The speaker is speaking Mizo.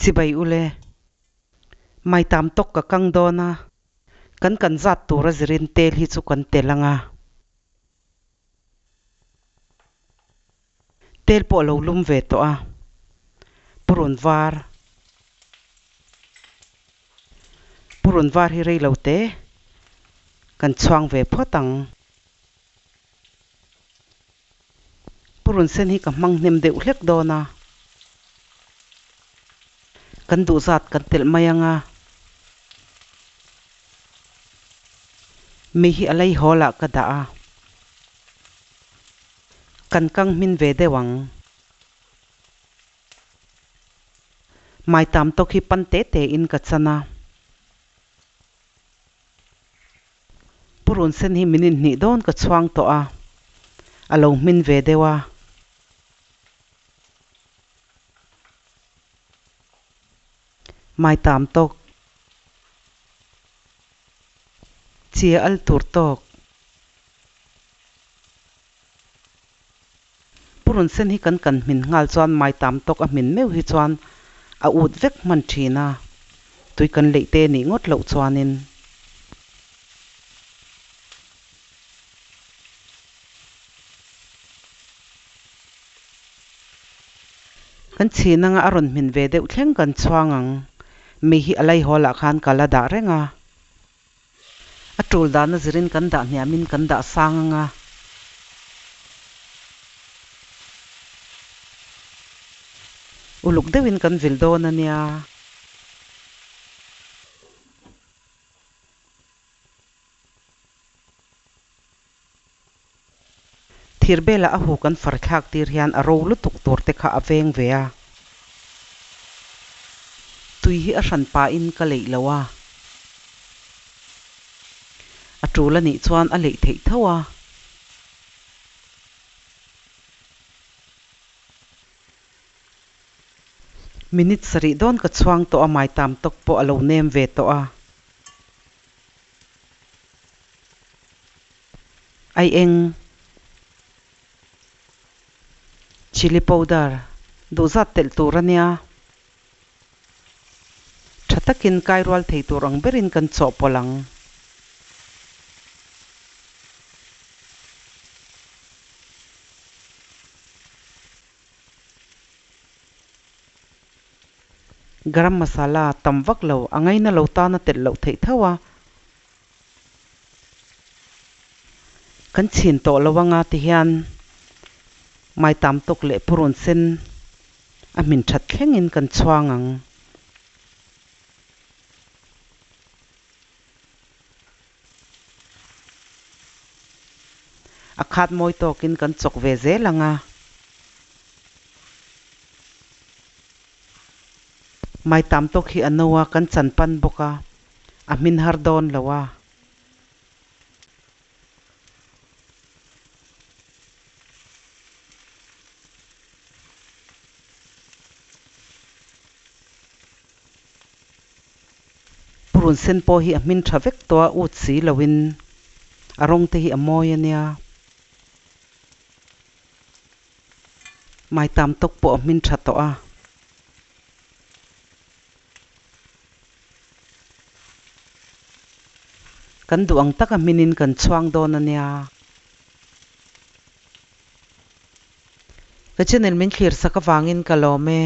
Chibai ule. Maitam tawk ka kang dawn a, kan kan zat tura zirin tel hi chu kan tel anga. Tel pawh a lo lum ve tawh a, purun var purun var hi rei lo te kan chhuang ve phawt ang. Purun sen hi ka hmang hnem deuh hlek dawn a, kan duh zat kan telh mai ang a. Mei hi a lei hawl ah ka dah a, kan kang hmin ve deuh ang. Maitam tawk hi pan te te in ka chan a. Purun sen hi min inhnih dawn ka chhuang tawh a, a lo hmin ve deuh a. Maitam tawk. Chia al tur tawk. Purun sen hi kan kan hmin nghal chuan maitam tawk a hmin meuh hi chuan a ut vek hman thin a, tui kan leih te nih ngawt loh chuanin. Kan chhin anga a rawn hmin ve deuh thleng kan chhuang ang. Mei hi a laihawl ah khan ka la dah reng a. A tul dahna zirin kan dah hniamin kan dah sang anga. Uluk deuhin kan vil dawn a nia. Thir bela a hu kan far thlak tir hian a ro lutuk tur te kha a veng ve a. Tui hi a hran pahin ka leih lo a. A tul a nih chuan a leih theih tho a. Minute sarih dawn ka chhuang tawh a, maitam tawk pawh a lo nem ve tawh a. Ai eng chilli powder duh zat telh tur a nia. Tha takin kai rual thei tur ang berin kan chawhpawlh ang. Garam masala tam vak lo a ngaina lo tana telh loh theih tho a. Kan chhin tawh lo anga ti hian maitam tawk leh purun sen a hmin that thlengin kan chhuang ang. A khat mawi tawkin kan chawk ve zel ang a. Maitam tawk hi a no a, kan chan pan bawk a, a hmin har dawn lo a. Purun sen pawh hi a hmin tha vek tawh a, ut si loin a rawng te hi a mawi a nia. Maitam tawk pawh a hmin tha tawh a. Kan duh ang taka hminin kan chhuang dawn a nia. Ka channel min thlir sak avangin ka lawm e.